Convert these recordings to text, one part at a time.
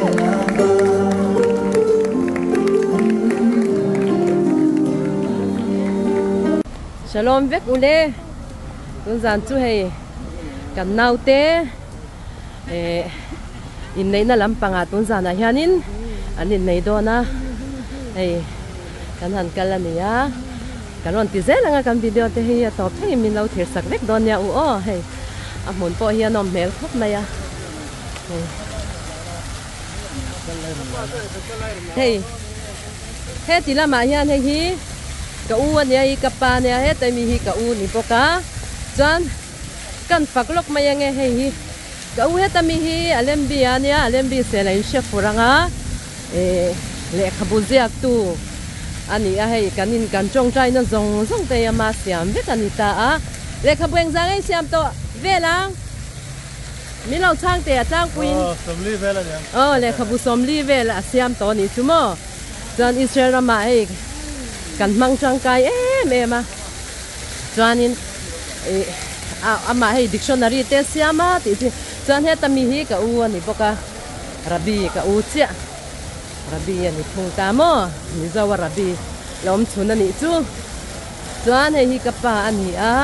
Shalom vek ule tun zan chu hei kan naute eh inneihna lampangah tun zanah hianin an innei dawn a hei kan han kal a ni a kan rawn ti zel ang a kan video te hi a tawp thlengin min lo thir sak vek dawn nia u aw hei a hmun pawh hi a nawm hmel khawp mai a hei hei heti lamah hian hei hi ka u a nia i ka pa nia heta mi hi ka u ni bawk a chuan kan fak lawk mai ange hei hi ka u heta mi hi Alembi a nia Alembi sel a inhre fur ang a eh lehkhabu ziak tu a ni a hei kan in kan tawngtai na zawng zawng te hi ama siam vek a ni ta a lehkhabu engzah nge siam tawh vel ang. Min lo chhang teh a tlangpuiin. Aw, sawmli vel a niang. Aw, lehkhabu sawmli vel a siam tawh a nih chu maw? Chuan Israel ramah hei kan hmang tangkai em em a. Chuanin ih amah hei dictionary te siam a tih chi. Chuan heta mi hi ka u a ni bawk a, Rabbi ka u chiah. Rabbi a ni thung ta maw? Mizo a Rabbi la awm chhun a nih chu. Chuan hei hi ka pa a ni a,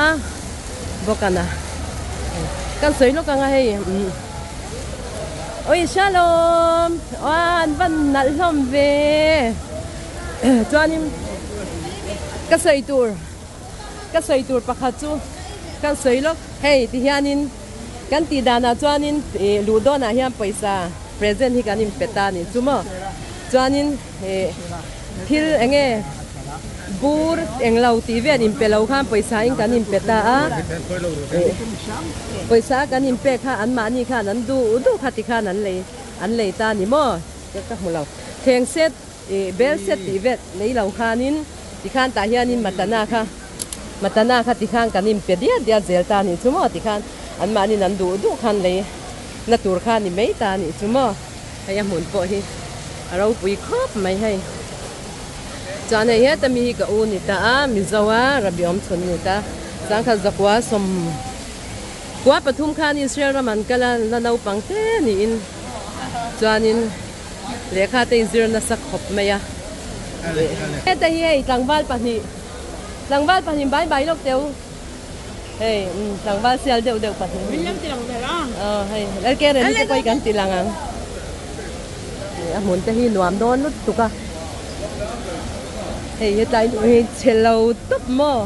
bawkana kan sawi lawk ang a hei umm oi shalom aw an van nalh hlawm ve chuanin ka sawi tur ka sawi tur pakhat chu kan sawi lawk hei ti hianin kan tih danah chuanin ih luh dawnah hian pawisa present hi kan inpe ta a nih chu maw chuanin ih thil eng nge. Bur englo tih vel inpe lo khan pawisa in kan inpe ta a, pawisa kan inpek kha anmahni khan an duh duh kha ti khan an lei an lei ta a ni maw ka hmu lo. Thleng set ih bel set tih vel lei lo khanin tikhan tah hianin matana kha matana kha tikhan kan inpe diat diat zel ta a nih chu maw tikhan anmahnin an duh duh khan lei na tur kha a ni mai ta a nih chu maw hei a hmun pawh hi a ropui khawp mai hei. Chuan hei heta mi hi ka u ni ta a, Mizo a Rabbi awm chhun ni ta. Chuan kha zakua sawm kua pathum khan Israel ram an kal a, la naupang te niin chuanin lehkha te inzir nasa khawp mai a. Heta hi hei tlangval pahnih, tlangval pahnih bai bai lawk teu hei tlangval sial deuh deuh pahnih. Aw hei Lalkereni te pawh hi kan ti lang ang. A hmun te hi nuam dawn lutuk a hei hetlai hnu hi chhe lo tawp maw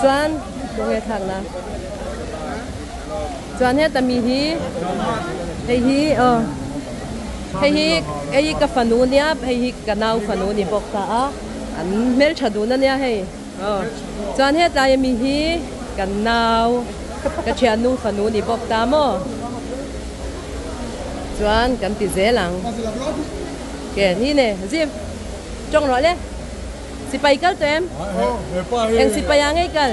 chuan khawnge thlak na chuan heta mi hi hei hi aw hei hi hei hi ka fanu nia hei hi ka nau fanu ni bawk ta a an hmeltha dun ania hei aw chuan hetlai ami hi kan nau ka thiannu fanu ni bawk ta maw. Chuan kan ti zel ang. Ke ni ne zim tawng rawh le. Sipai kal tawh em? Eng sipai ah ngei kal?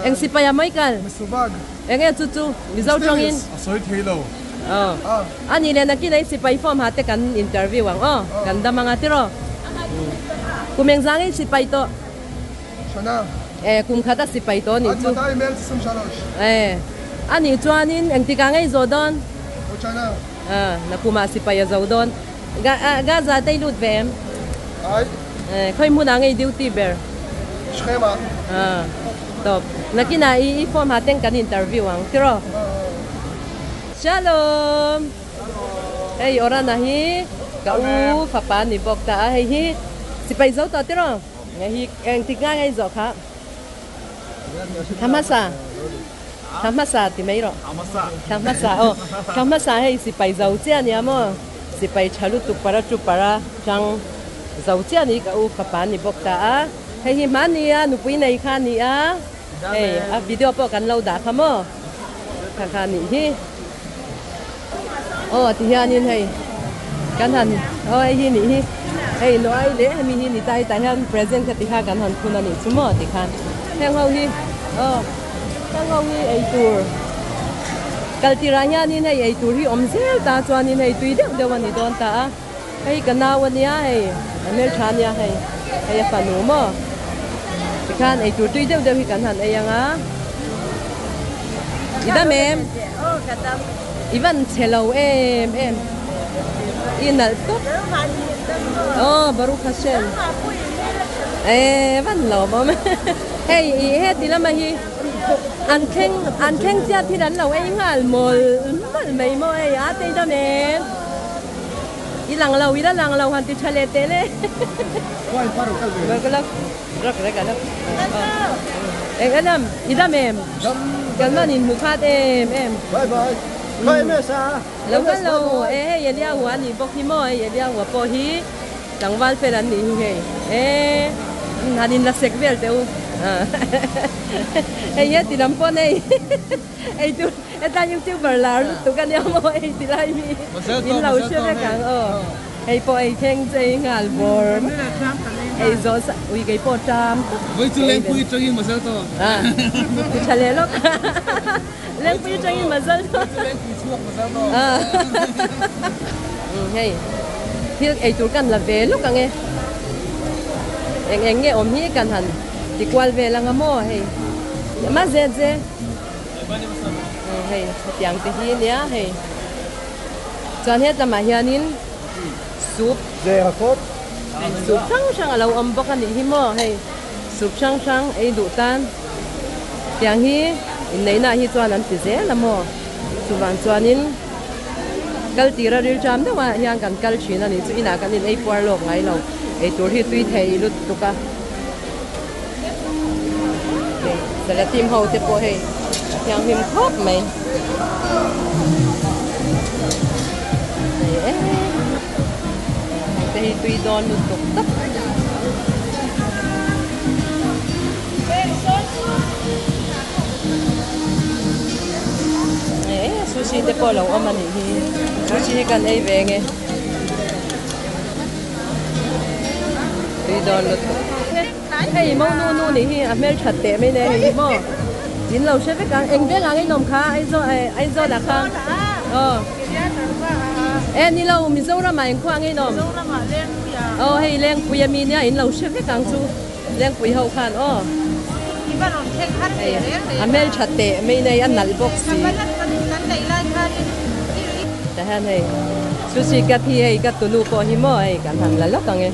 Eng sipai ah mai kal? Eng nge chu chu Mizo tawngin? A nih leh nakin ah i sipai form ha te kan interview ang aw. Kan dam anga tiraw? Kum engzah ngei sipai tawh? Eh, kum khat a sipai tawh anih chu. Eh, anih chuanin engtikah ngei zawh dawn? Ah, na kumah sipai a zo dawn. Ga ah Gaza te i lut ve em? Eh, khawi hmunah ngei duty ber? Ah, tawp. Nakinah i i form ha teng kan interview ang, tiraw? Shalom! Hei Orana hi ka u fapa ni bawk ta a, hei hi sipai zo tawh tiraw? Nge hi eng tik ngai ngai zawh kha thla hmasa thla hmasa ti mai rawh thla hmasa aw thla hmasa hei sipai zo chiah ania maw sipai tha lutuk para chu para tang zo chiah ni ka u fapa ni bawk ta a hei hi hmani a nupui nei kha a ni a hei a video pawh kan lo dah kha maw kha kha a nih hi Aw ti hianin hei kan han aw hei hi nih hi hei nuai leh hemi hi ni ta hetah hian present kha ti kha kan han phun a nih chu maw ti khan heng ho hi aw heng ho hi eitur kal tirah hianin hei eitur hi awm zel ta chuanin hei tui deuh deuh a ni dawn ta a hei ka nau a nia hei a hmeltha a nia hei hei a fanu maw tikhan eitur tui deuh deuh hi kan han ei ang a. I dam em? I van chhe lo em em. I nalh tawp. Aw Baruch Hashem. E van lawm awm. Hei i heti lama hi an thleng an thleng chiat thil an lo ei nghal mawlh mawlh mai maw hei a tei dam em? I lang lo i la lang lo han ti tha leh teh le. Eng a dam i dam em? Kan man in hmu khat em em. Lo kal lo e hei Elia hua a nih bawk hi maw hei Elia hua pawh hi tlangval fel an nih hi hei e han in la sek vel teh u hei nge ti lam pawh nei ei tur hetlai youtuber lar lutuk a nia maw ei ti lai hi in lo hre vek ang aw hei pawh ei thleng chei nghal bawr ei zawh sa ui kei pawh ṭam tawp Vawi chu lengpui atangin mazal tawh ti tha leh lawk. Lengpui atangin mazal tawh. Lengpui chhuak mazal tawh. Hei thil ei tur kan la ve lawk ang e. Eng eng nge awm hi kan han ti kual vel anga maw hei. Ma zet ze. Hei hetiang te hi nia hei. Chuan hetlamah hianin soup soup hrang hrang a lo awm bawk a nih hi maw hei. Soup hrang hrang ei duh tan tiang hi inneihna hi chuan an ti zel a maw? Chuvang chuanin kal tira ril ṭam deuh ah hian kan kal ṭhin a nih chu inah kan in ei puar lawk ngai lo ei tur hi tui thei lutuk a hei salatim ho te pawh hei a thianghlim khawp mai hei em heng te hi tui dawn lutuk tak. Sushi te pawh lo awm a nih hi sushi hi kan ei ve nge tui dawn lutuk hei mo nu nu nih hi a hmelthat teh mai nei hei hi maw in lo hre vek ang eng veng ang inawm kha Aizawl Aizawl ah kha aw e ni lo Mizoram ah engkhuah ang inawm aw hei Lengpui ami nia in lo hre vek ang chu. Lengpui ho khan aw hei a hmeltha teh mai nei a nalh bawk si tah hian hei sushi cut hi hei ka tunu pawh hi maw hei kan han la lawk ang e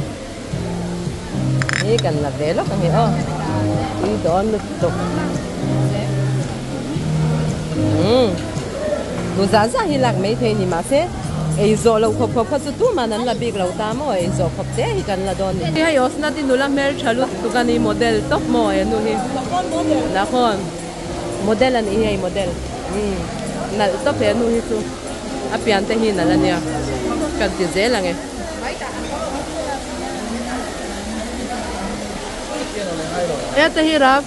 hi kan la ve lawk ang e aw tui dawn lutuk umm duh zah zah hi lak mai thei ni mahse ei zawh loh khawp khawp kha chu tuman an la bik lo ta maw ei zawh khawp te hi kan la dawn ni. Hei Osnati nula hmeltha lutuk a ni model tawp maw he nu hi Nakhon model a nih hi hei model umm nalh tawp he nu hi chu a pian te hi nalh a nia kan ti zel ang e. Heta hi rak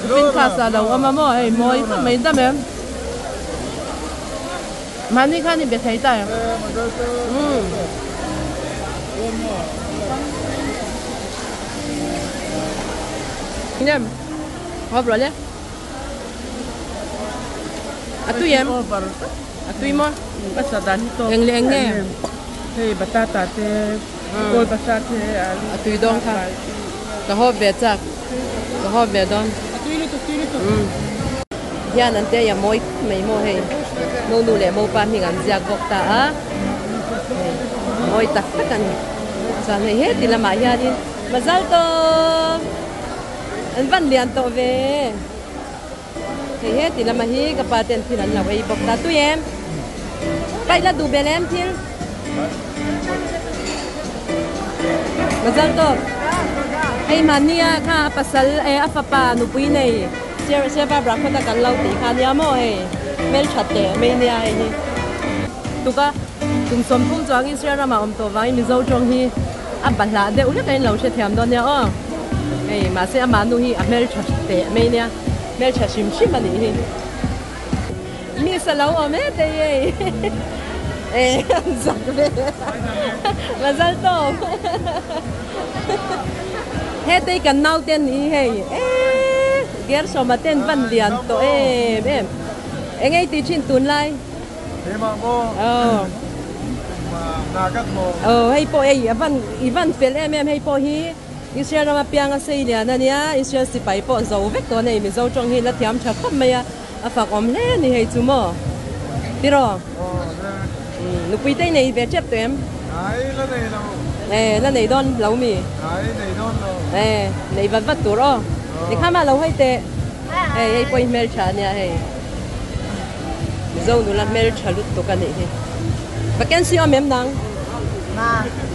Pin class ah lo awm a maw hei mawi khawp mai dam em mahni khan i be thei ta em umm nem hawp rawh le a tui em a tui maw eng leh eng nge hei batata te kawl basa te alu a tui dawn kha ka hawp ve chak ka hawp ve dawn a tui lutuk tui lutuk hian an te a mawi khawp mai maw hei monu leh mopa hming an ziak bawk ta a hei mawi tak tak a ni chuan hei heti lamah hianin mazal tawp an van lian tawh ve hei heti lama hi ka pa ten thil an lo ei bawk ta tui em paih la duh bel em thil mazal tawp hei mahnia kha a pasal eh a fapa nupui nei Seva Brakhawta kan lo tih kha nia maw hei hmeltha teh mai nia hei hi tuka kum 30 chuang Israel ramah awm tawh vangin Mizo tawng hi a bahlah deuh hlek a in lo hrethiam dawn nia aw hei mahse amah nu hi a hmeltha teh mai nia hmeltha hrim hrim a nih hi miss a lo awm e tei hei e an zak ve mazal tawp hetei kan naute an nih hi hei e Gersawma ten van lian tawh em em eng ei tih thin tunlai aw aw hei pawh ei a van i van fel em em hei pawh hi Israel rama pianga sei lian a nia Israel sipai pawh zo vek tawh a nei Mizo tawng hi la thiam tha khawp mai a. A fak awm hle a ni hei chu maw? Tiraw? Nupui te i nei ve tep tawh em? Ai, la nei lo. E, la nei dawn lo mi? Ai, nei dawn lo. E, nei vat vat tur aw. Tikha mah lo hei teh. Hei, hei pawh i hmeltha a nia hei. Mizo nula hmeltha lutuk a nih hi. Vacancy awm em nang?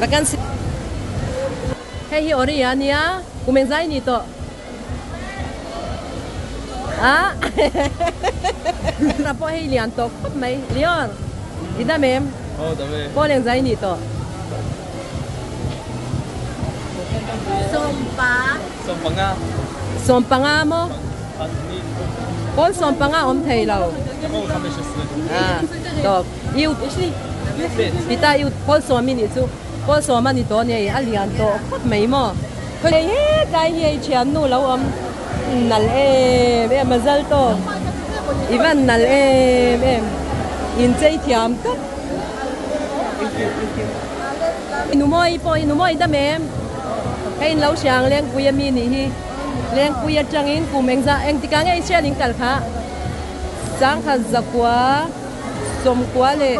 Vacancy. Hei hi Ori a nia, kum engzai ni tawh? Ah Pawh hei lian tawh khawp mai Leon i dam em? Aw dam e. Pawl engzai ni tawh? Sawmpa. Sawmpanga. Sawmpanga maw? Pawl sawmpanga awm thei lo. Ah tawp iu Pita iu pawl sawm i nih chu pawl sawm a ni tawh nia a lian tawh khawp mai maw? Hei hetlai hi hei thiannu lo awm nalh em em a zal tawk i van nalh em em inchei thiam tawp Numawi pawh hi Numawi dam em hei in lo hria ang Lengpui ami nih hi Lengpui atangin kum engzah engtikah nge i hriat in kal kha Sangkhat zakua sawmkua leh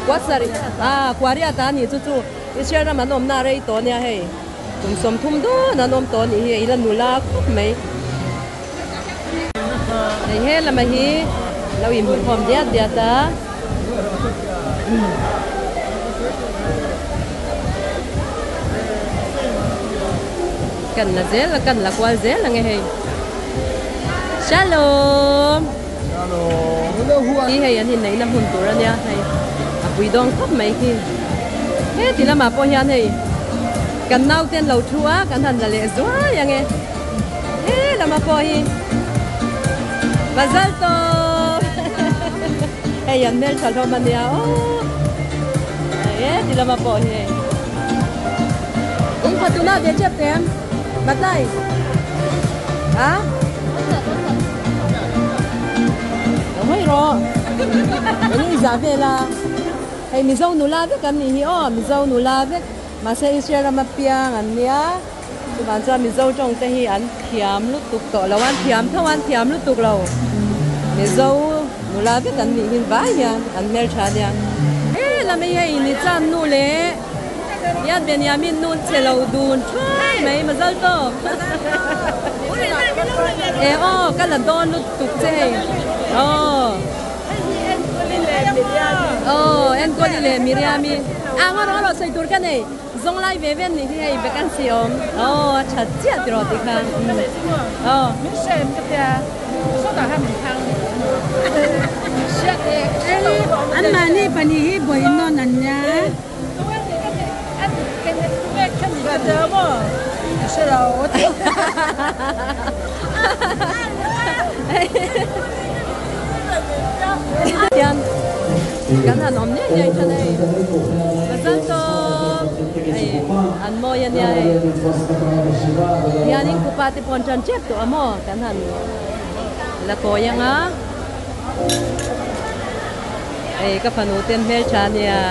kua sarih ah kuariat a nih chu chu. Israel ram an awmna a rei tawh ania hei, kum 30 dawn an awm tawh anih hi, ila nula khawp mai. Hei he lama hi lo inhmukhawm diat diat a. Kan la zel a, kan la kual zel ang e hei. Shalom! Hi hei an inneihna hmun tur ania hei a pui dawn khawp mai khi. Heti lamah pawh hian hei kan naute an lo thu a kan han la leh zuai ang e. He lamah pawh hi Mazal tawp hei an hmeltha hlawm ania aw heti lamah pawh hi hei. In khatuna ve tep em Matlai a. Lo hawi rawh. Eng i zah vel a. Hei Mizo nula vek an nih hi aw, Mizo nula vek. Mahse Israel rama piang an nia. Chuvang chuan Mizo tawng te hi an thiam lutuk tawh lo, an thiam tho a, an thiam lutuk lo. Mizo nula vek an nih hin vai hian an hmeltha nia. He lam hi hei Nitzan nu leh Yad Benyamin nu che lo dun thuai mai mazal tawk. E aw ka la dawn lutuk che hei aw. Aw Enkawli leh Miriami a ngaw rawh rawh sawi tur ka nei zawng lai ve ve an nih hi hei vacancy awm aw a that chiah tiraw tih kha aw. Anmahni pahnih hi bawihnawn an nia. Hian kan han awm niai niai than hei Mazal tawp hei an mawi a nia hei hianin kupa te pawh an tan tep tawh a maw kan han la kawi ang a. Hei ka fanu te an hmeltha ania.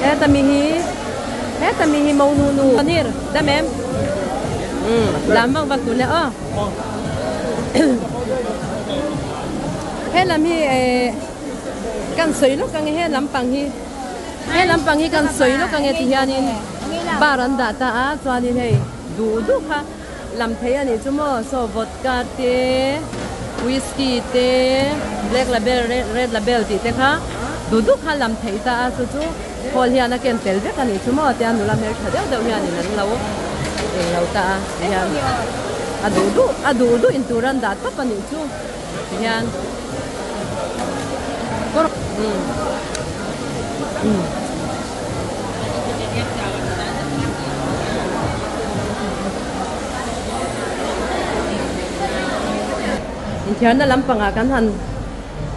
Heta mi hi heta mi hi mo nu nu paneer dam em lam vak vak tur nia aw. He lam hi eh kan sawi lawk ang e he lampang hi he lampang hi kan sawi lawk ang e ti hianin bar an dah ta a chuanin hei duh duh kha lam thei a nih chu maw saw vodka te whisky te black label red label tih te kha duh duh kha lam theih ta a chu chu hall hian a ken tel vek a nih chu maw tia nula hmeltha deuh deuh hianin an lo englo ta a tihian a duh duh a duh duh in tur an dah tawp a nih chu tihian kawr umm umm. Inthiarna lampangah kan han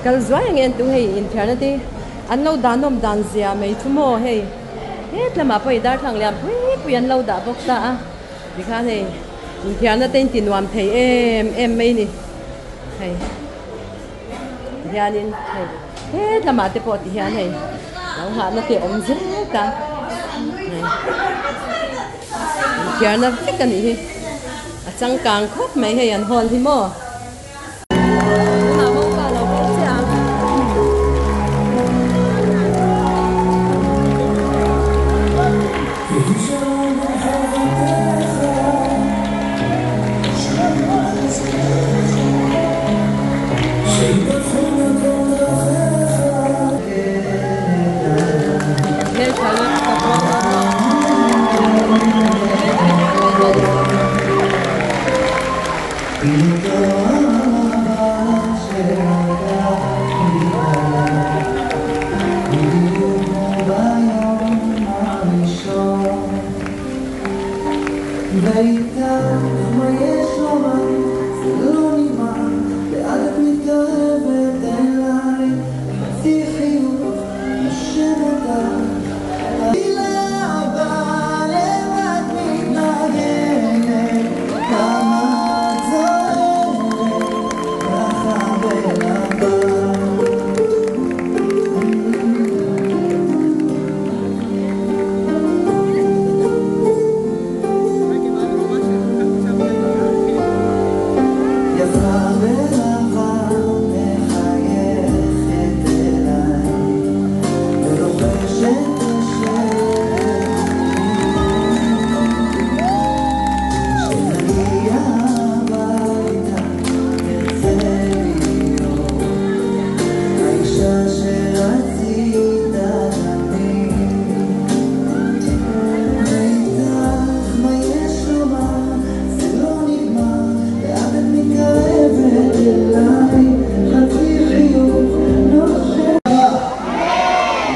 kal zuai ang e an tu hei inthiarna te An lo dahnawm dan zia mai chu maw hei het lamah pawh i darthlang lian pui pui an lo dah bawk ta a tikhan hei Inthiarna te inti nuam thei em em mai ni hei hianin hei het lamah te pawh ti hian hei lo nghahna te awm zel ta hei inthiarna vek a nih hi a changkang khawp mai hei an hall hi maw.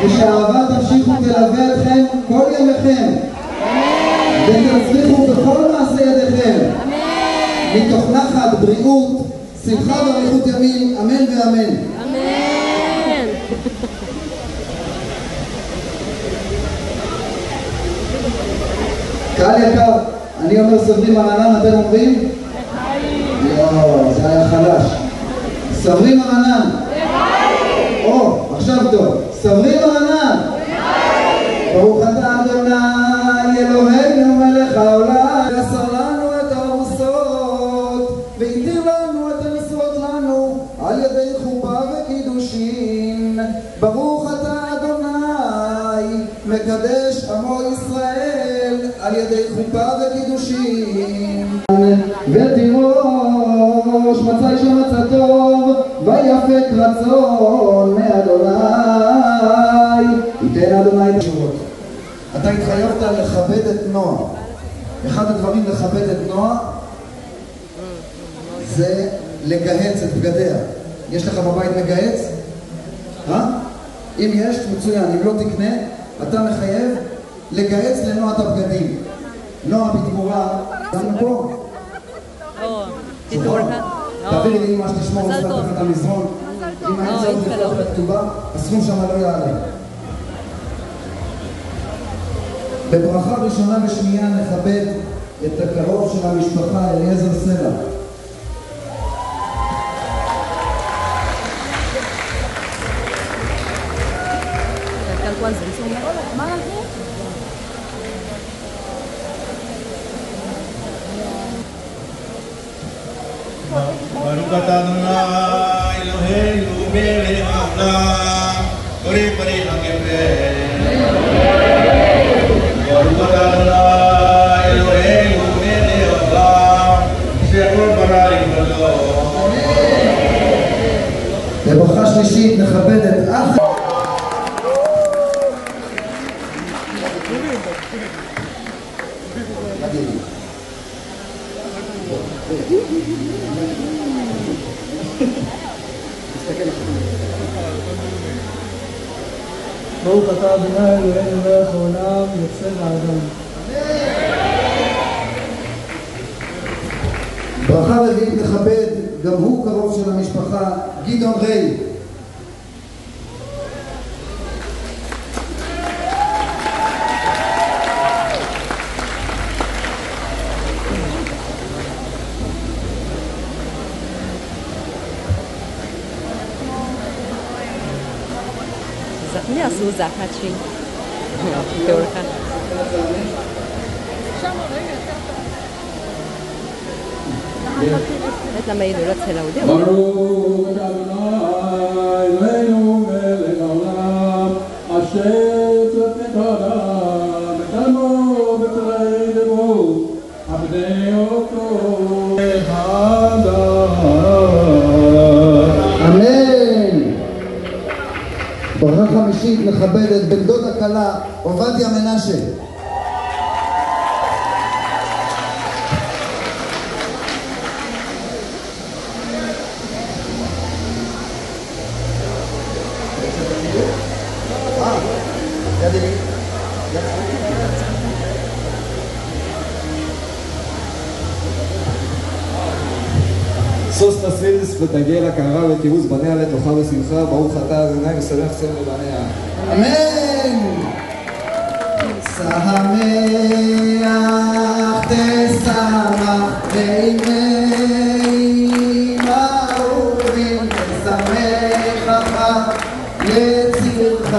ושהאהבה תמשיך ותלווה אתכם כל ימיכם. ותצליחו בכל מעשה ידיכם. מתוך נחת, בריאות, שמחה ואריכות ימים, אמן ואמן. אמן. קהל יקר, אני אומר סברי מרנן, אתם אומרים? לא, זה היה חלש. סברי מרנן. או, עכשיו טוב. סברי מרנן. ברוך אתה אדוני אלוהינו מלך העולם. ואסר לנו את הארוסות, והתיר לנו את הנשואות לנו על ידי חופה וקידושין. ברוך אתה אדוני מקדש עמו ישראל על ידי חופה וקידושין. ותירוש מצא אישה מצא טוב ויפק רצון מאדוני. ייתן אדוני את השירות. אתה התחייבת לכבד את נועה. אחד הדברים לכבד את נועה זה לגהץ את בגדיה. יש לך בבית מגהץ? אה? אם יש, מצוין. אם לא תקנה, אתה מחייב לגהץ לנועה את הבגדים. נועה בתמורה, גם פה. תעבירי לי אמא שתשמור אצלה תחת המזרון. אם אין צורך לפתוח את הכתובה, הסכום שם לא יעלה. בברכה ראשונה ושנייה נכבד את הקרוב של המשפחה, אליעזר סלע. ברוך אתה אדוני אלוהינו מלך העולם, בורא פרי הגפן. ברוך אתה אדוני אלוהינו מלך העולם, שהכל ברא לבדו. בברכה שלישית נכבד את אח ברוך אתה אדוני אלוהינו מלך העולם, יוצר האדם. ברכה רביעית נכבד, גם הוא קרוב של המשפחה, גדעון ריי. miah suh zahkha chhing tur kha. Hetla mai nula chhe lo deuh אמן! ברכה חמישית נכבד את בן דוד הכלה עובדיה מנשה. שוש תשיש ותגל הקערה ותירוץ בניה לתוכה בשמחה, ברוך אתה אדוני משמח ציון ובניה. אמן! שמח תשמח בימי אהובים תשמחך יצירך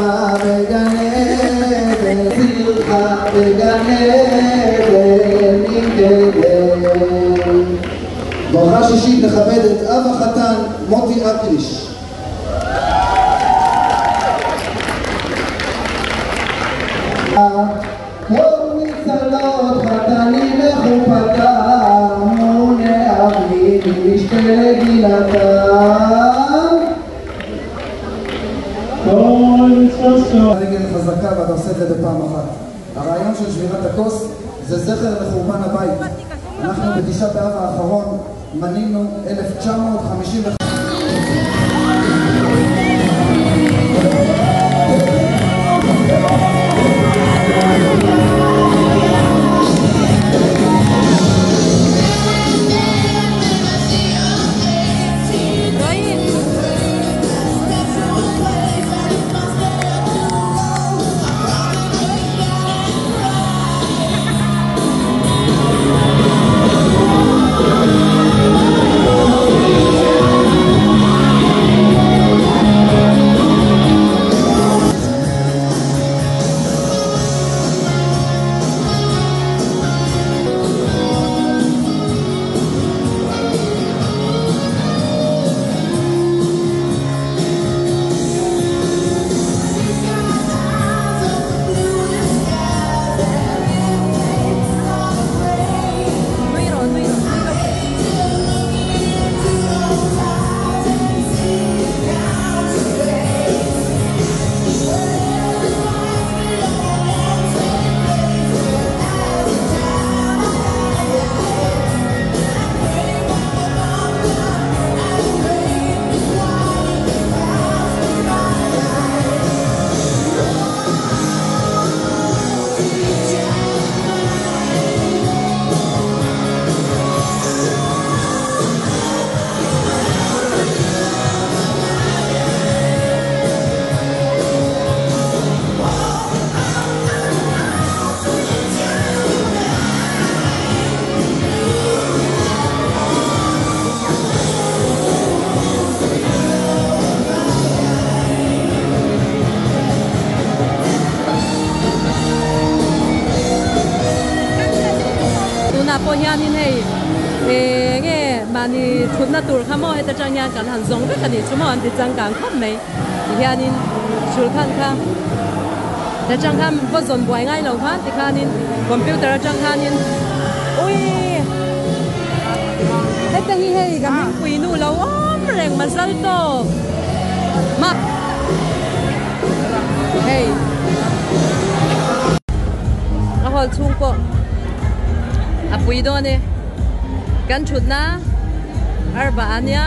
בגן עדן, יצירך בגן עדן עם קדם. ברכה שישית נכבד את אב החתן מוטי אקריש. כל מצלות חתנים לחופתם ונאבים משתה לגילתם. רגל חזקה ואתה עושה את זה בפעם אחת. הרעיון של שבירת הכוס זה זכר לחורבן הבית. אנחנו בתשעה באב האחרון מנינו 1955. Tunah pawh hianin hei eng nge mahni thutna tur kha maw heta tang hian kan han zawng vek a nih chu maw an ti changkang khawp mai tihianin sulkhan kha ta tang khan va zawn buai ngai lo khan tikhanin computer atang khanin ui heta hi hei ka hmingpui nu lo awm reng mazal tawk mak hei a hall chhung pawh a pui dawn e kan thutna arba a nia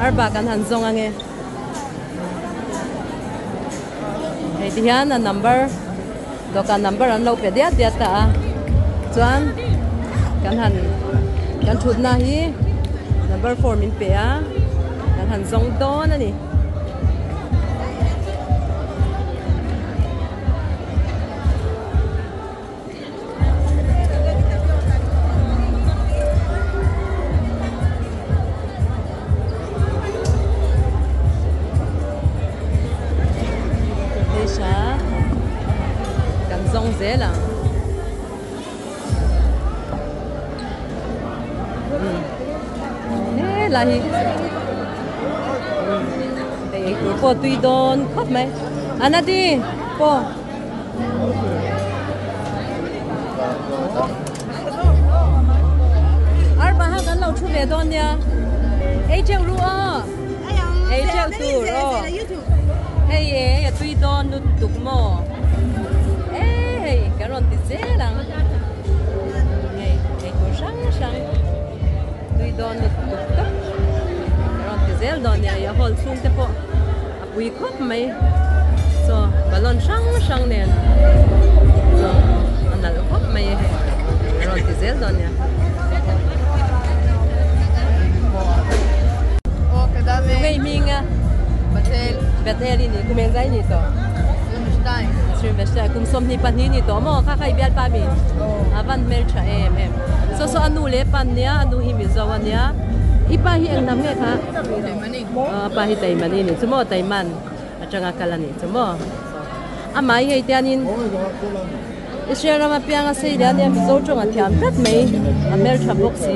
arba kan han zawng ange hei ti hian a number dawhkan number an lo pe diat diat ta a chuan kan han kan thutna hi number 4 min pe a kan han zawng dawn a ni. lah hi hei eitur pawh tui dawn khawp mai anadi pawh. Arpa ha kan lo thu ve dawn nia ei teuh ru aw ei teuh tur aw hei e a tui dawn lutuk maw e hei ka rawn ti zel ang hei ei tur hrang hrang tui dawn lutuk tawp ka rawn ti zel dawn nia a hall chhung te pawh a pui khawp mai chaw balon hrang hrang nen chaw a nalh khawp mai a hei a rawn ti zel dawn nia. Ngei hming a Bethel i ni kum eng zai ni tawh Kum 22 ni tawh maw kha kha i bialpa mi a van hmel tha em em saw saw a nu leh pan nia a nu hi Mizo a nia i pa hi eng hnam nge kha a pa hi Taimani ni chu maw Taiman atanga kal a nih chu maw amah hi hei tianin Israel rama pianga sei leh a nia Mizo tawng a thiam tlat mai a hmeltha bawk si.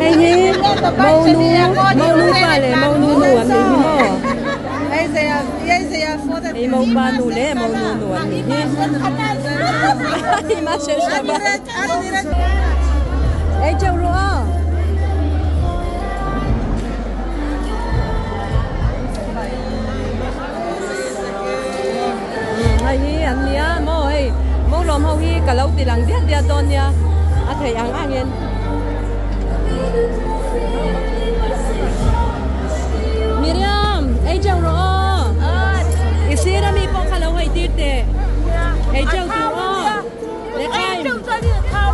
Hei hi monu monu pa leh monu nu an nih hi maw hei mopa nu leh monu nu an nih hi ei teuh rawh aw. Hei hi an nia maw hei mo lawm ho hi ka lo ti lang diat diat dawn nia a theih ang ang in. Miriam ei teuh rawh aw i sir ami pawh kha lo hei tir teh ei teuh tur aw lehkhaim aw.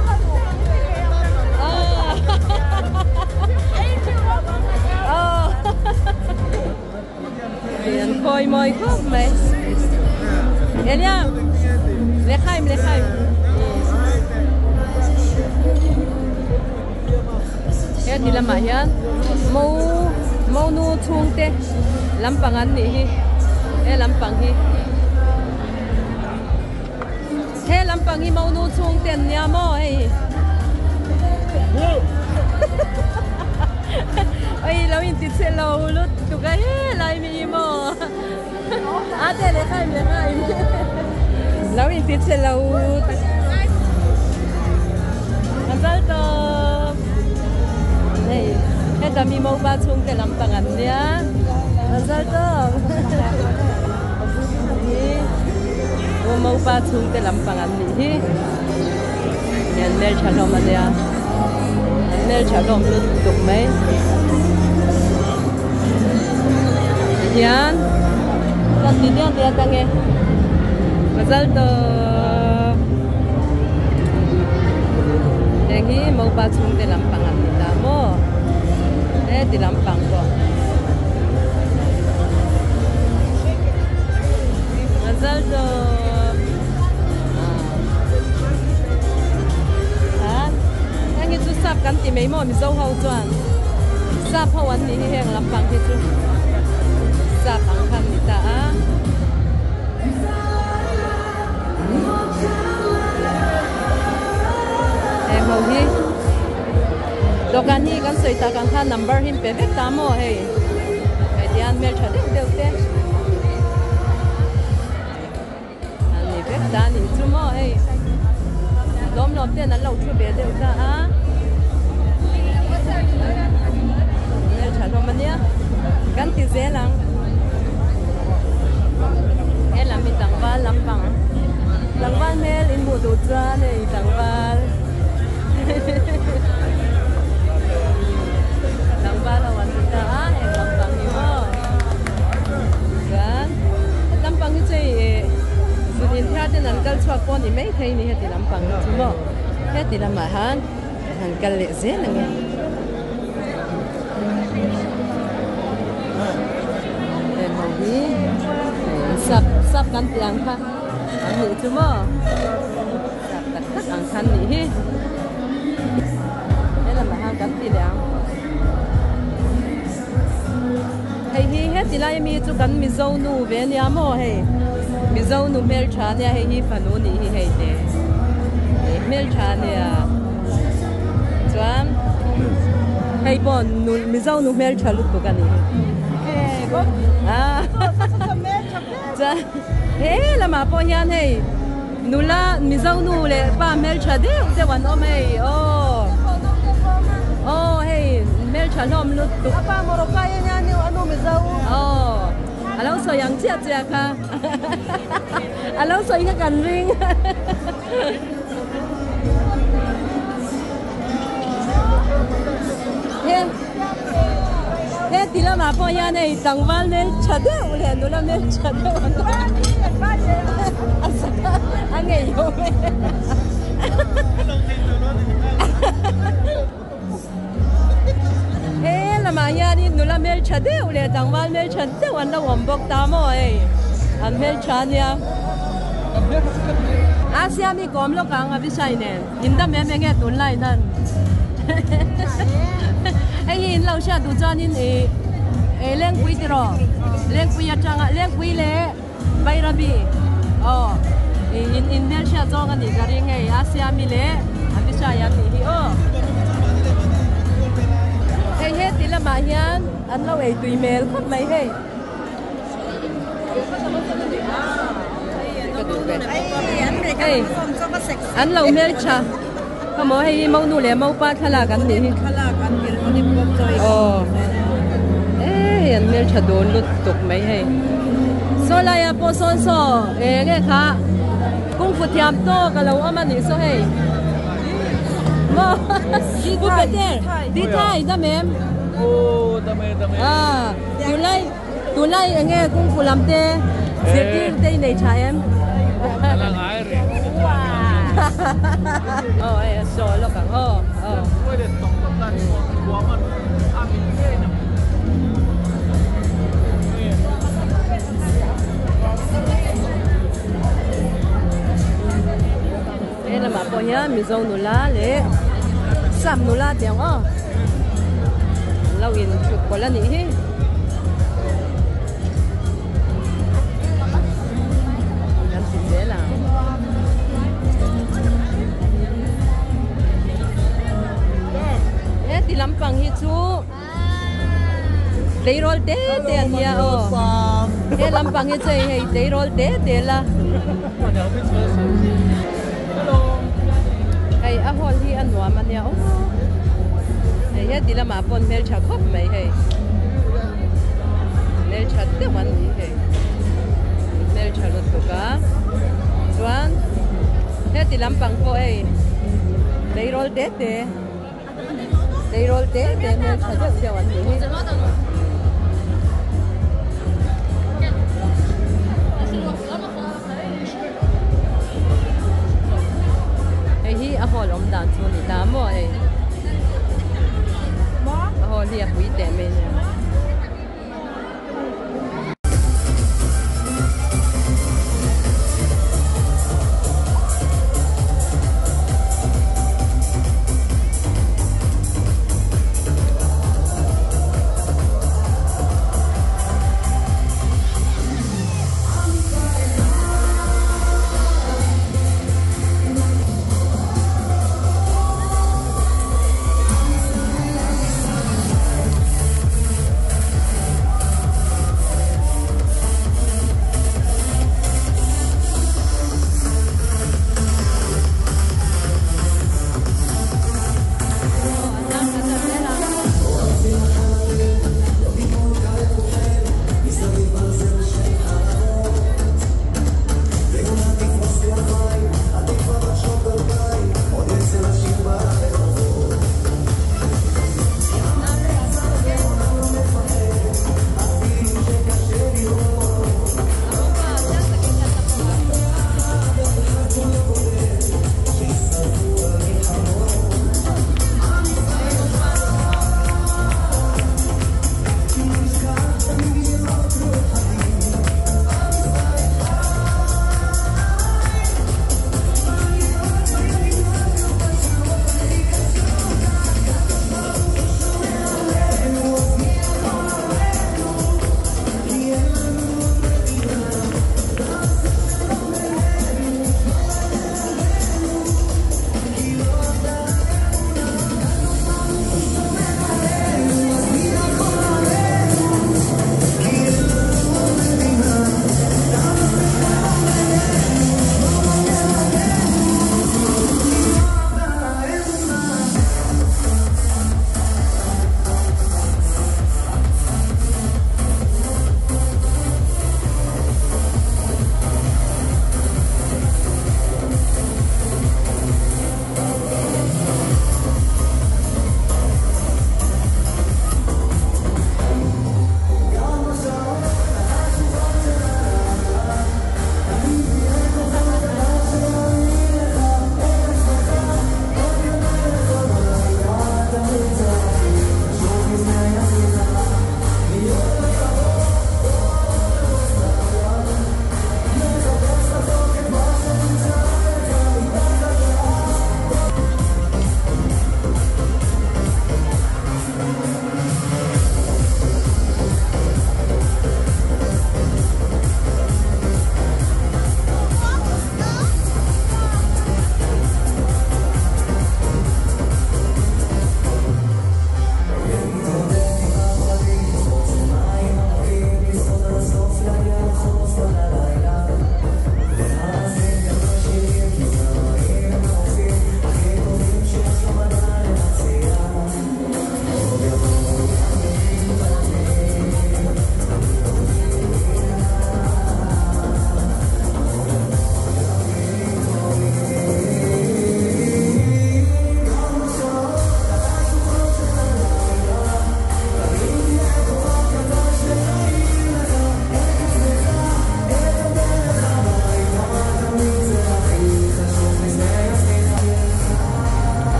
Chawimawi khawp mai. Enia Lekhaim Lekhaim. He ti lamah hian mo monu chhungte lampang an nih hi he lampang hi he lampang hi monu chhungte an nia maw hei oi lo inti che lo lutuk a helai mi hi maw a te lekhaim lekhaim lo inti che lo a zal tawp hei heta mi mopa chhungte lampang an nia a zal tawp hi mopa chhungte lampang an nih hi an hmeltha hlawm a nia an hmeltha hlawm lutuk mai tihian kan ti diat diat ange mazal tawp heng hi mopa chhungte lampang an ni ta maw heti lampang pawh mazal tawp. Heng hi chu sap kan ti mai maw Mizo ho chuan sap ho an nih hi heng lampang hi chu sap ang khan ni ta a. Heng ho hi dawhkan hi kan sawi tak ang khan number hi an pe vek ta maw hei hei tihian hmeltha deuh deuh te. An ni vek ta a nih chu maw hei lawm lawm ten an lo thu ve deuh ta a hmeltha hlawm a nia kan ti zel ang he lam hi tlangval lampang tlangval hmel in hmuh duh chuan hei tlangval tlangval ho an ti ta a heng lampang hi maw chuan. Heti lampang hi chu hei ih zun inthiar ten an kal chhuak pawh a ni maithei ni heti lampang hi chu maw heti lamah han han kal leh zel ang e. Heng ho hi sap sap kan tih ang kha an nih chu maw sap tak tak ang kha an nih hi he lamah han kan ti leh ang. Hei hi heti lai ami chu kan Mizo nu ve ania maw hei Mizo nu hmeltha ania hei hi fanu nih hi hei te hei hmeltha ania chuan hei pawh nu Mizo nu hmeltha lutuk a nih hi chuan he lamah pawh hian hei nula Mizo nu leh pa hmeltha deuh deuh an awm hei aw aw hei hmeltha hlawm lutuk A pa Morokai a nia niu a nu Mizo aw a lo sawi ang chiah chiah kha a lo sawi kha kan ring he he ti lamah pawh hian hei tlangval hmeltha deuh leh nula hmeltha deuh an awm a a ngei awm e. He lamah hianin nula hmeltha deuh leh tlangval hmeltha deuh an lo awm bawk ta maw hei an hmeltha ania. Asia mi kawm lawk ang Avishai nen in dam em enge tunlai nan hei hi in lo hriat duh chuanin ih Lengpui tiraw Lengpui atanga Lengpui leh Bairabi aw in in hmelhriat zawng a nih ka ring hei a siami leh Avishai an nih hi aw. Hei heti lamah hian an lo ei tui hmel khawp mai hei. Hei an lo hmeltha kha maw hei hi monu leh mopa thlalak an nih hi. Aw e hei an hmeltha dawn lutuk mai hei. Saw laiah pawh sawn saw eng nge kha kungfu thiam tawk a lo awm a nih saw hei. Maw Pu Peter ti thai dam em? Aw dam e dam e. Tunlai tunlai eng nge kungfu lam te zirtir te i nei tha em? A la ngai reng. Aw hei a saw lawk ang aw aw. He lamah pawh hian Mizo nula leh Sap nula tih ang aw an lo in thut kawlh a nih hi. Kan ti zel ang. He ti lampang hi chu tleirawl te te an nia aw. He lampang hi chu hei hei tleirawl te te la. Hei a hall hi a nuam a nia aw. Hei he ti lamah pawn hmeltha khawp mai hei. Hmeltha deuh an ni hei. Hmeltha lutuk a. Chuan heti lampang pawh hei tleirawl te te tleirawl te te hmeltha deuh deuh an ni hi. Hei hi a hall awm dan chu a ni ta maw hei. A hall hi a pui teh mai nia.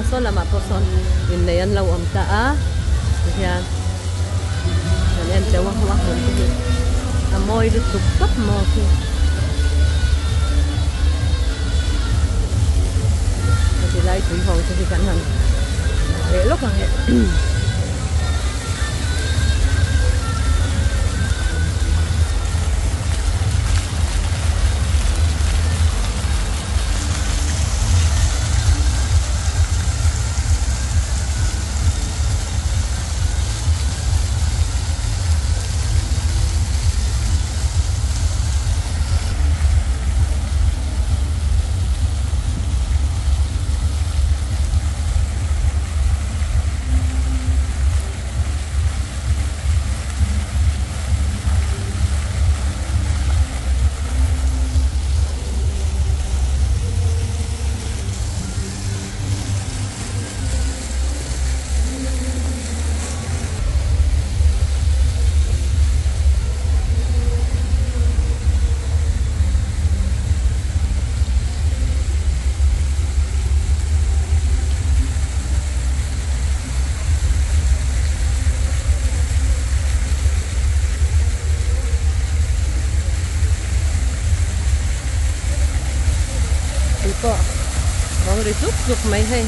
saw lamah pawh sawn innei an lo awm ta a tihian kan en teuh a a hmun te hi a mawi lutuk tawp maw khi heti lai tui ho te hi kan han leh lawk ang e. Tui pawh bawng ri zuk zuk mai hei.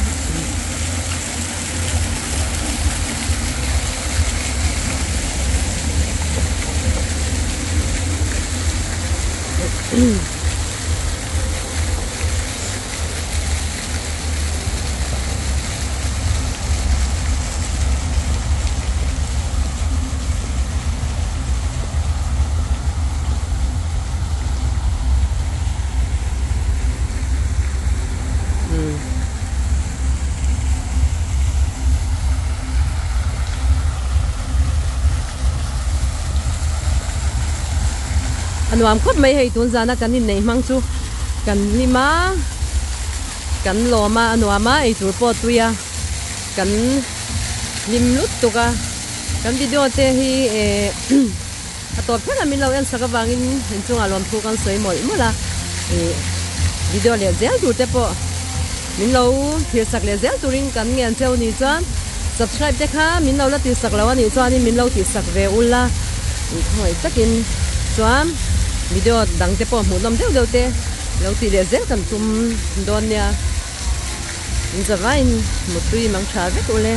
A nuam khawp mai hei tun zana kan inneih hmang chu kan hlim a kan lawm a a nuam a eitur pawh tui a kan hlim lutuk a kan video te hi eh a tawp thleng a min lo en sak avangin inchungah lawmthu kan sawi mawlh mawlh a ih video leh zel tur te pawh min lo thlir sak leh zel turin kan ngen cheu ni chuan subscribe te kha min lo la tih sak lo a nih chuanin min lo tih sak ve ula ih khawngaih takin chuan video dang te pawh hmuhnawm deuh deuh te lo tih leh zel kan tum dawn nia in zavaiin muttui mang tha vek ule.